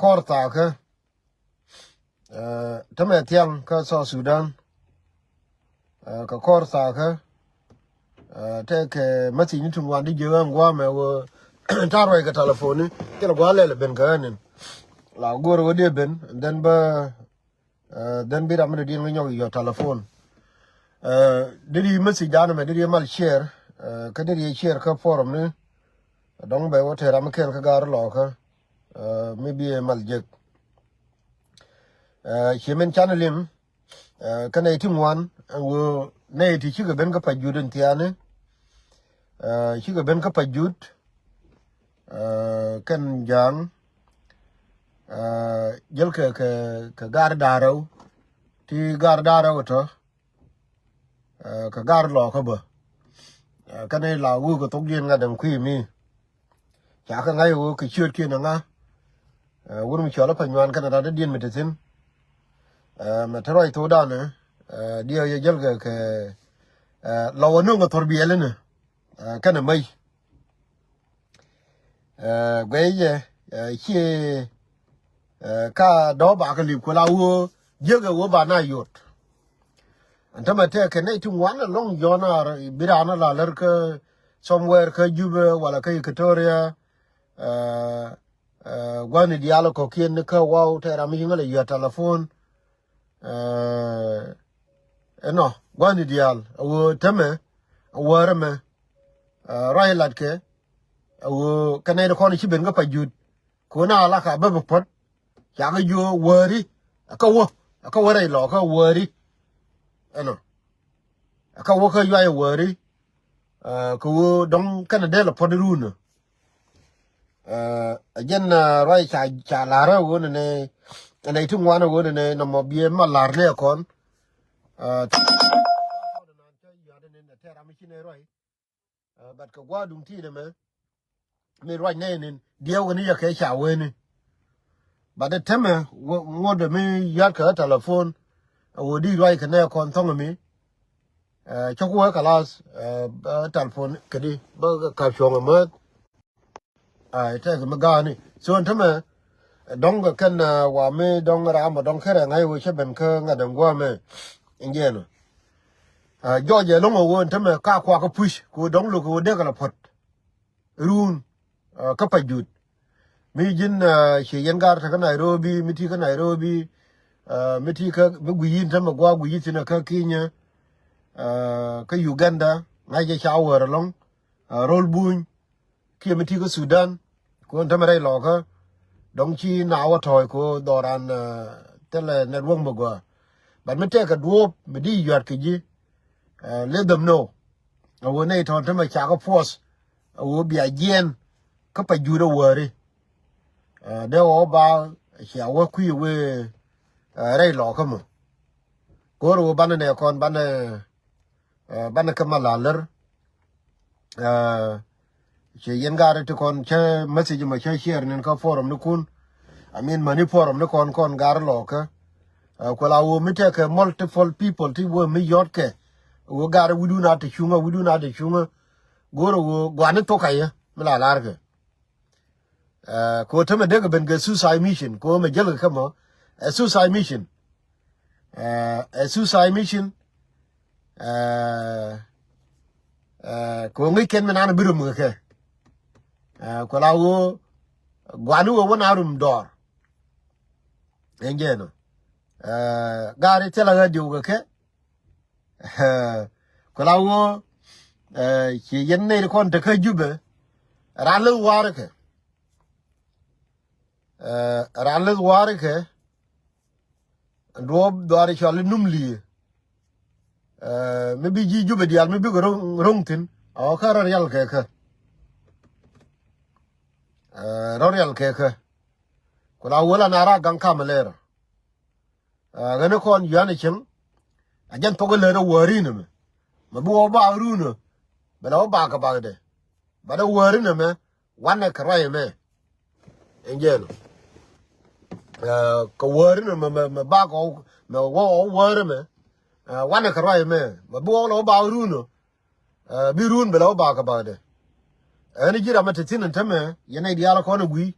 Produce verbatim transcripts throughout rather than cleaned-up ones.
kɔr thakä. Ɛ, tämɛ thiaŋ kä South Sudan. Ɛ, kɛ kɔr thakä. Ɛ, tɛkɛ message ni ti ŋuan di jiɛ ɣän guamɛ wä ta̱r ruac kɛ telephone ni. Thilɛ gua̱a̱ lɛl ben kɛ ɣän in. La go̱o̱r wä dee ben, and then bä, ɛ, then bi ram mi dee diɛn kä nyɔk yɔ telephone. Ɛ, dee di message dan mɛ, dee di mal share. Ɛ, kä dee di share kä forum ni. Dɔ̱ŋ bɛ wä te ram mi kɛl kä ga̱r lɔkä. Ɛ, mi bi mal jek. Ɛ, cie min can lim, ɛ, kä nɛy ti ŋuan, ɛ, wä nɛy ti cikɛ ben kä Pajut in thiaani. Ɛ, cikɛ ben kä Pajut, ɛ, kɛn ja̱a̱ŋ, ɛ, jäl kɛ, kɛ, kɛ gaar da̱rɛw, ti gaar da̱rɛw tɔ, ɛ, kɛ gaar lɔkä bä. Ɛ, kɛn la wuk kɛ thok diɛn ŋa̱t ɛn kui̱ mi. Ca kɛ ŋa̱c ɣöö kɛ ciötkiɛn ɛŋa. Ɛ, wur mi cɔl ɛ Panyuan kɛnɛ rat dädiɛn mi te thi̱n. Ɛ, mɛ te ruac thokdan ɛ, ɛ, diɛw yɛ jäl kɛ, kɛ, ɛ, lɔ wä nöŋ ɛ thor biɛl inɛ. Ɛ, kɛnɛ mäc. Ɛ, guɛy jɛ, ɛ, ciɛ, ɛ, ka dɔ̱ bakɛ lip ku la wä jiäkɛ wä ba na yot. Ɛn tämɛ tɛk kɛ nɛy ti ŋuan ɛlɔ̱ŋ jɔn a bi raan a la lär kä somewhere kä Jubɛ wala kä Equatoria. Ɛ, ɛ, gua̱ni diaal kɔ̱kiɛn ni kä waw tɛ ram mi yiŋä lɛ yɔ̱t telephone. Ɛ, ɛnɔ gua̱ni diaal a wä tämɛ a wär ɛmɛ. Ɛ, ruac lat kɛ a wä kɛ nɛy ti kɔn ci ben kä Pajut. Kɛ wä na la ka bä bä puɔ̱t. Ca kɛ jiö wäri. Ɛ kä wä, ɛ kä wä rɛy lɔ kä wäri. Ɛnɔ. Ɛ kä wä kä yuay wäri. Ɛ, kɛ wä dɔ̱ŋ kɛnɛ dee lɛ puɔ̱t run. Ɛ, ɛ jɛn, ɛ, ruac ca, ca la̱r ɛ wä nɛnɛ, nɛy ti ŋuan ɛ wä nɛnɛ nɔmɔ biɛ ma la̱r ni ɛ kɔn. Ɛ, tɛ ram ci nɛ ruac. Ɛ, but kɛ gua̱a̱r duŋ ti nɛmɛ. Mi ruac nɛ nin diɛw kɛ ni yɛ kɛ ca weni. But ɛ tämɛ ŋuɔ̱t mi yat kɛ telephone. Ɛ wä di ruac kɛ nɛ kɔn thɔŋ mi. Ɛ, cɔk wä kalas, ɛ, bä telephone kɛ di bä ka cuɔŋ ɛ mäth. Ai, tɛk mi ga̱a̱ni. So, ɛn tämɛ, dɔ̱ŋ kɛ kɛn, ɛ, wa mi dɔ̱ŋ ram ɔ dɔ̱ŋ kärɛ ŋa̱c wä cä ben kä ŋa̱t ɛn gua̱a̱mɛ. Ɛn jɛn ɔ. Ɛ, jɔɔc ɛlɔ̱ŋ ɛ wä ɛn tämɛ ka kuakä push, ku dɔ̱ŋ lo̱k ɛ wä dee kɛ lɛ puɔ̱t. Run, ɛ, kä Pajut. Mi ji̱n, ɛ, ci yɛn ga̱r te kä Nairobi, mi ti kä Nairobi, ɛ, mi ti kä, mi gui̱c yi̱n tämɛ gua̱a̱k gui̱c yi̱ thi̱n ɛ kä Kenya, ɛ, kä Uganda, ŋa̱c jɛ ca wäär ɛlɔ̱ŋ, ɛ, ro̱l buny, kiɛ mi ti kä Sudan, kun tämɛ rɛy lɔkä, dɔ̱ŋ ci na wä tɔ̱ɔ̱c ko dhɔran, ɛ, thilɛ network mi gɔaa. But mi tɛkɛ duɔ̱ɔ̱p, mi di yuat kɛ ji̱, ɛ, let them know. A wä nɛy tɔ̱ɔ̱n tämɛ cakɛ force, a wä bia jiɛn, kä Pajut a wäri. Ɛ, dee wä ba, cia wä kui̱ wee, ɛ, rɛy lɔkä mɔ. Go̱o̱r wä banɛ nɛ kɔn banɛ, ɛ, banɛ kä ma la lär. Ɛ, ci yɛn gaari ti kɔn cä message mɔ cä share nin kä forum ni kun. I mean, mani forum ni kɔn kɔn gaari lɔkä. Ɛ, kuɛ la wä mi tɛkɛ multiple people ti wä mi yɔtkɛ. Wä gaari wi̱dun a ti cuŋä, wi̱dun a ti cuŋä. Go̱o̱r wä guani thok a yɛ mi la larkɛ. Ɛ, ko tämɛ dek ben kɛ suicide mission, ko mɛ jäl kɛ mɔ. Ɛ suicide mission. Ɛ, ɛ suicide mission. Ɛ, ɛ, ko ŋi̱c kɛn mi nan bi rum kɛ kɛ. Ɛ, ko la wo guani wo wä na rum dɔr. Ɛn jɛ nɔ. Ɛ, gari thilɛ ɣä diw kɛ kɛ. Ku la wä, ɛ, ci yɛn nɛy ti kɔn te kä Jubɛ. Ran leth warikɛ. Ɛ, ran leth warikɛ. Duɔ̱ɔ̱p dhuaar cɔl i num li̱i̱. Ɛ, mi bi ji̱ Jubɛ diaal mi bikɛ ro̱ŋ, ro̱ŋ thi̱n. Ɔ, kä rɔ rial kɛ kä. Ɛ, rɔ rial kɛ kä. Ku la wä la na rak gaŋ kam lɛr. Ɛ, ɣän kɔn yuan cieŋ. A jɛn thok lät a wäri nɛmɛ. Mɛ bi wä bak run ɔ. Bɛ la wä bak kɛ bakdɛ. Bat a wäri nɛmɛ. Wanɛ kɛ ruac ɛmɛ. Ɛn jɛn ɔ. Ɛ, kɛ wäri nɛmɛ mɛ, mɛ bak ɔ, mɛ wä ɔ wäri mɛ. Ɛ, wanɛ kɛ ruac ɛmɛ. Mɛ bi wä la wä bak run ɔ. Ɛ, bi run bɛ la wä bak kɛ bakdɛ. Ɛn ji̱ ram ɛ te thi̱n ɛn tämɛ, yɛn nɛy diaal kɔn ɛ gui̱.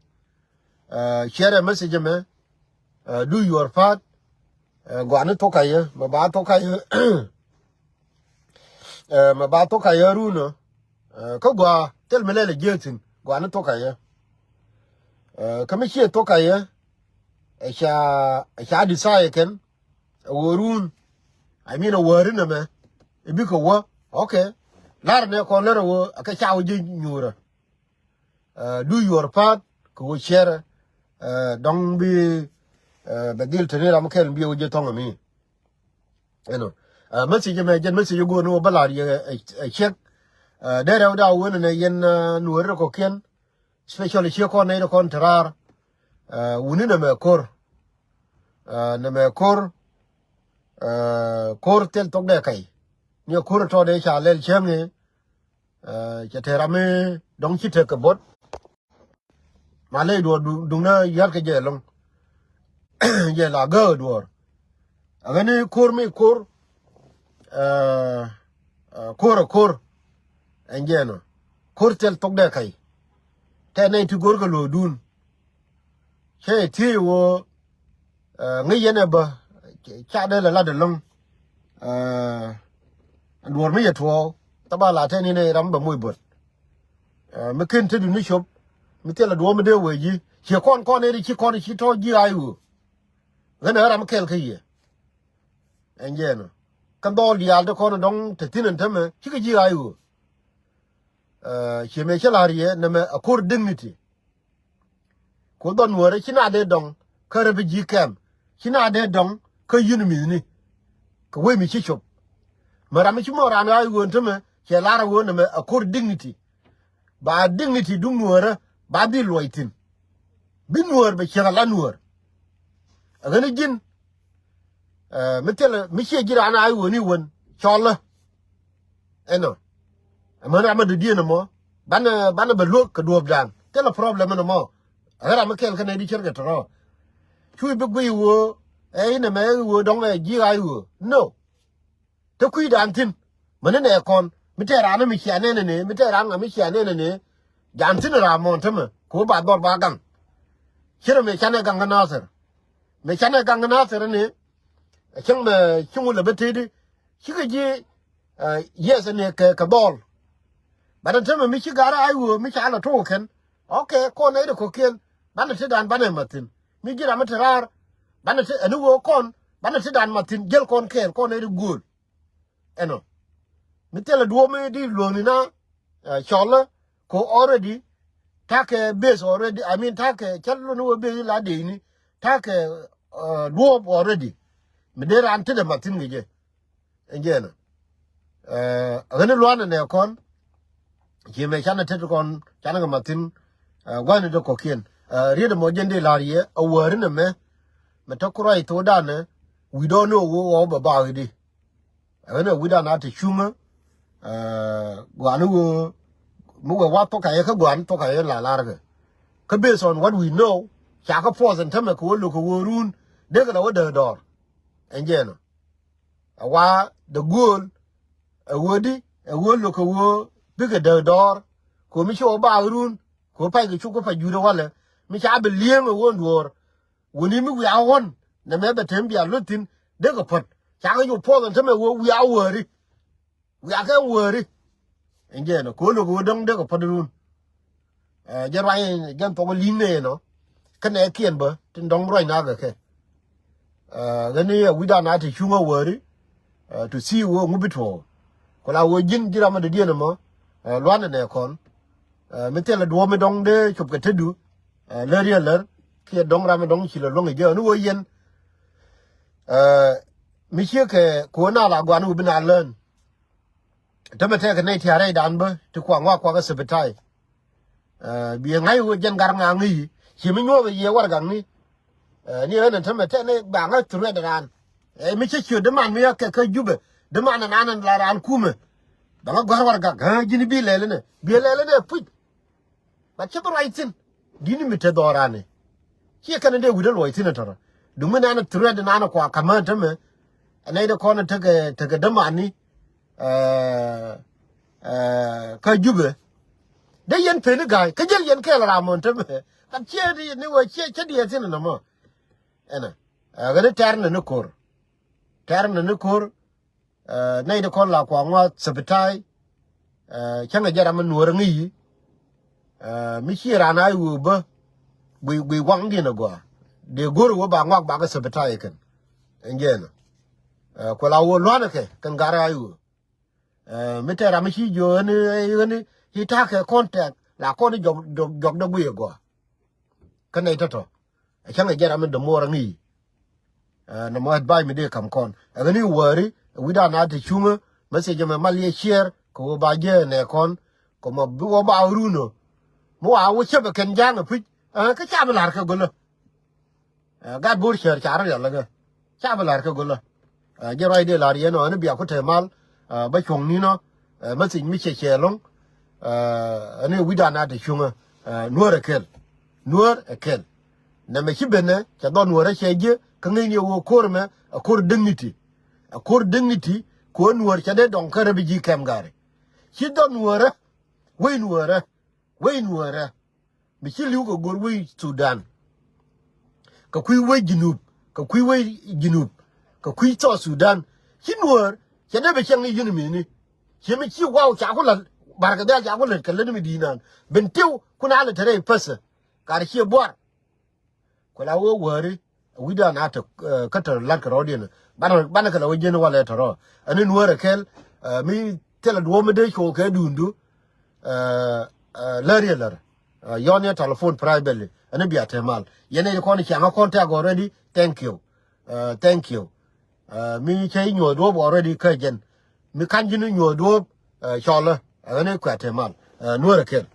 Share message mɛ. Do your part. Guani thok kayɛ, mɛ ba thok kayɛ. Mɛ ba thok kayɛ runä. Kä gua thil mi lɛl jiɛ thin guani thok kayɛ. Kä mi ciɛ thok kayɛ. Ɛ ca ɛ ca desire kɛn. Ɛ wä run. I mean ɛ wä rin ɛmɛ. Ɛ bikɛ wä. Okay. Lar nɛ kɔn lär ɛ wä ɛ kɛ ca wä jiɛ nyuurä. Do your part kɛ wä share. Dɔŋ bi bɛ dhil te ni ram kɛl bi wä jiɛ thɔŋ ɛmi. Ɛnɔ message mɛ jɛn message go̱o̱r ni wä bä lar yɛ ɛ check. Dee rɛw da wä ni nɛ yɛn nuɔri rɛ kɔkiɛn. Specially ciɛ kɔn nɛy rɛ kɔn te raar. Wuni nɛ mɛ ko̱r. Nɛ mɛ ko̱r. Ko̱r thil thok dee kɛy. Ni ko̱r tɔ dee ca lɛl cäŋ i̱. Cɛ te ram mi dɔ̱ŋ ci tek kɛ bo̱t. Ma ley duɔ̱ɔ̱r duŋdä yäät kɛ jɛ ɛlɔ̱ŋ. Jɛ la gääk duɔ̱ɔ̱r. Ɛ ɣän i̱ ko̱r mi ko̱r. Ko̱r ɛ ko̱r. Ɛn jɛ ɛnɔ ko̱r thil thok dee kɛy. Tɛ nɛy ti go̱r kɛ lo̱o̱dun. Cä yɛ thiec ɣöö ŋäc yɛn ɛ bä ca dee lɛ lat ɛlɔ̱ŋ. Duɔ̱ɔ̱r mi yɛ tuɔɔk thaba la tɛn in ɛ ram bɛ moc böt. Mi ken te duni cop mi thilɛ duɔ̱ɔ̱r mi dee wee ji̱ ciɛ kɔn kɔn in ci kɔn ci tɔ̱ ji̱ ɣa̱c ɣöö ɣän ɛ ram kɛl kä yɛ. Ɛn jɛ ɛnɔ kɛ dhɔɔl diaal te kɔn dɔ̱ŋ te thi̱n ɛn tämɛ cikɛ ji̱ ɣa̱c ɣöö ciɛ mëë cä la̱r yɛ nɛmɛ a ko̱r dignity. Ku dhɔn nuɔ̱ɔ̱rä ci na dee dɔŋ kä refugee camp, ci na dee dɔŋ kä yun mi̱thni. Kɛ wec mi ci cop mɛ ram mi ci mɔ raan ɣa̱c ɣöö tämɛ cɛ la̱r ɣöö nɛmɛ a ko̱r dignity. Ba dignity duŋ nuɔ̱ɔ̱rä ba dhil luɔc thi̱n. Bi nuɔ̱ɔ̱r bɛ ciek ala nuɔ̱ɔ̱r. Ɛ ɣän i̱ ji̱n mi thilɛ mi ciɛ ji̱ raan ɣa̱c ɣöö ni wän cɔlä. Ɛnɔ ɛmɛ ram mi dɔ̱diɛn ɛmɔ banɛ banɛ bɛ luäk kɛ duɔ̱ɔ̱pdan thilɛ problem ɛnɔ mɔ. Ɛ ɣän ram mi kɛl kä nɛy di cärkɛ tɔ̱rɔ̱. Cu i̱ bi guiy ɣöö ɛ inɛ mɛ ɣöö dɔ̱ŋ ɛ ji̱ ɣa̱c ɣöö no. Te kui̱dan thi̱n mäni nɛ kɔn mi tɛɛr raan mi cia nɛnɛ ni mi tɛɛr raan ŋa mi cia nɛnɛ ni. Jan thi̱n raam mɔn tämɛ kɛ wä ba dhɔr ba gaŋ. Cierɛ mëë canɛ gaŋ kä Nathir. Mëë canɛ gaŋ kä Nathir ni cäŋ mɛ cäŋ wä lɛ bä tëëdi cikɛ ji̱. Yes ni kɛ kɛ dhɔl. Banɛ tämɛ mi ci ga̱rä ay wee mi ca lɛ tok kɛn. Ok kɔn nɛy ri kɔ̱kiɛn banɛ tetdan banɛ mathin mi ji̱ ram mi te raar. Banɛ te ɛni wee kɔn banɛ tetdan mathin jäl kɔn kɛɛl kɔn nɛy ri guöl. Ɛnɔ mi thilɛ duɔ̱ɔ̱p mi di luɔ̱ɔ̱ni na cɔlä ko already. Takɛ base already, I mean takɛ cä luni wee base la dee ini takɛ duɔ̱ɔ̱p already. Mi dee raan tetdɛ mathin kɛ jɛ. Ɛn jɛ ɛnɔ ɣän i̱ luanɛ nɛ kɔn. Ci mɛ canɛ tet kɔn canɛ kɛ mathin. Gua̱ni dee kɔ̱kiɛn riet ɛmɔ jɛn dee la̱r yɛ a wäri nɛ mɛ. Mɛ te kuruac thokdanɛ wi̱i̱ dɔɔni ɣöö ɣɔw bɛ baak i̱di. Ɛ ɣän ɛ wi̱dan a te cuŋä. Guani ɣöö mi wee wa thok kayɛ kä guani thok kayɛ la larkɛ. Kä based on what we know ca kä puɔth ɛn tämɛ kɛ wä lo̱k kɛ wä run. Dee kɛ la wä dee dɔɔr. Ɛn jɛ ɛnɔ ɛ wa the goal. Ɛ wä di ɛ wä lo̱k kɛ wä bikɛ dee dɔɔr. Kɛ wä mi ci wä baak run kɛ wä pac kɛ cuk kä pac juudä walɛ mi ca bi li̱eŋ ɛ wä duɔɔr. Wuni mi wiaa ɣɔn nɛ mɛ bɛ tem bia luth thi̱n. Dee kɛ puɔ̱t cakɛ yop puɔth ɛn tämɛ wee wiaa wäri. Wiaa kɛ wäri. Ɛn jɛ ɛnɔ ko̱ lo̱k wee dɔ̱ŋ dee kɛ puɔ̱t run. Jɛ ruany jɛn thok li̱ŋ nɛ ɛnɔ. Kä nɛ kiɛn bä tin dɔ̱ŋ ruany na kɛ kɛ. Ɣän ni a wi̱dan a te cuŋä wäri. To see wee ŋu bi tuɔɔk. Ku la wee ji̱n ji̱ ram mi dɔ̱diɛn ɛmɔ. Luanɛ nɛ kɔn mi thilɛ duɔ̱ɔ̱p mi dɔ̱ŋ dee cop kɛ tetdu. Lär yɛ lär kiɛ dɔ̱ŋ ram mi dɔ̱ŋ ci lɛ luäŋ ɛ jɛ ni wee yɛn. Mi ciekɛ ko̱ na la guan wee bi na lään. Tämɛ tɛkɛ nɛy tia̱a̱ rɛydan bä ti kuaŋ wa kuakä thibitai. Biɛ ŋa̱c wee jɛn gar ŋa̱ ŋäc yi ci mi nyuɔth ɛ yiëë warɛgakni. Ni ɣän ɛn tämɛ tɛn ni ba ŋä threat raan. Mi cä ciöt däman mi ɣä kɛ kä Jubɛ däman ɛn an ɛn la raan kumɛ. Ba ŋä gɔ̱a̱r warɛgak ɣä ji̱n bi lɛl inɛ biɛ lɛl inɛ puc. Ba cä bi ruac thi̱n di̱t ni mi te dhɔɔr raan ɛ. Ciɛ kɛn in dee wi̱dä luɔc thi̱n ɛ tɔ̱rä duŋ mi nɛn threat in an ɛ kua ka̱mä ɛn tämɛ. Ɛn nɛy dee kɔn ɛ tekɛ tekɛ dämani. Kä Jubɛ dee yɛn peni ga̱a̱c kä jäl yɛn kɛɛl ram mɔn tämɛ. Kat ciɛ di ni wä ciɛ ciɛ diɛ thin na mɔ. Ɛnɛ. Ɛ, ɣän ni tɛr ni ni kor. Tɛr ni ni kor. Ɛ, nɛy di kɔn la kua ŋuath Sabatai. Ɛ, cäŋɛ jɛ ram mi nuɔr ŋi̱i̱. Ɛ, mi ciɛ ran a iwö bä. Gui, gui waŋ diɛn a gɔaa. Dee go̱r wä ba ŋuak bakɛ Sabatai kɛn. Ɛn jɛn. Ɛ, kuɛ la wä luanɛ kɛ kɛn gar a iwö. Ɛ, mi tɛr ram mi ci jiö ɣän, ɣän, ci ta̱a̱ kɛ contact la kɔn jɔk, jɔk, jɔk dee gui a gɔaa. Kä nɛy tɔ̱tɔ̱. Ɛ cäŋ ɛ jɛ ram mi dämuɔɔr aŋi̱i̱. Ɛ, nɔmɔ advice mi dee kam kɔn. Ɛ ɣän i̱ wäri, ɛ wi̱cdan a te cuŋä, message mɛ mal yɛ share, kɛ wä ba jɛ nɛ kɔn, kɛ mɔ bi wä ba wä run ɔ. Mi wa wä cäpɛ kɛn ja̱a̱ŋ ɛ puc, ɛ, kä ca bi la̱r kɛ gölä. Ɛ, gat bo̱r cär ca rɔ rial ɛ kɛ. Ca bi la̱r kɛ gölä. Ɛ, jɛ ruac dee la̱r yɛn ɔ, ɛn bia ku te mal, ɛ, bä cuɔ̱ŋ ni̱n ɔ, ɛ, message mi cɛ cɛ lo̱ŋ, ɛ, ɛn wi̱cdan a te cuŋä, ɛ, nuäär ɛ kɛl. Nuäär ɛ kɛl. Nɛmɛ ci benɛ, cɛ dhɔn nuäärä cɛ jiɛ, kä ŋäcni ɛ wä ko̱r mɛ, ɛ ko̱r dignity. Ɛ ko̱r dignity, kuäär nuäär cɛ dee dɔŋ kä refugee camp gari. Ci dhɔn nuäärä, wec nuäärä, wec nuäärä. Mi ci li̱w kɛ go̱r wec Sudan. Kɛ kui̱ wec Junub, kɛ kui̱ wec Junub, kɛ kui̱ South Sudan. Ci nuäär, cɛ dee bɛ cɛŋ ni yini mini. Ci mi ci waw ca ku la̱t, barkɛ dhial ca ku lät kɛ lät mi di̱i̱nan. Ben tiw, ku na lɛ te rɛy päthä. Kar ciɛ buar. Ku la wä wäri, wi̱cdan a te, ɛ, kä te la̱t kɛ rɔ̱diɛn. Banɛ, banɛ kɛ la wä jiɛn walɛ te rɔ. Ɛn in wäri kɛl, ɛ, mi thilɛ duɔ̱ɔ̱p mi dee cuɔk kɛ duundu, ɛ, ɛ, lär yɛ lär. Ɛ, yɔn yɛ telephone privately. Ɛn in bia te mal. Yɛn in kɔn ciaŋä contact already. Thank you. Ɛ, thank you. Ɛ, mi cɛ inyuɔ̱th duɔ̱ɔ̱p already kä jɛn. Mi ka̱n ji̱n inyuɔ̱th duɔ̱ɔ̱p, ɛ, cɔlä. Ɛ, ɛn in kuɛ te mal. Ɛ, nuäär ɛ kɛl.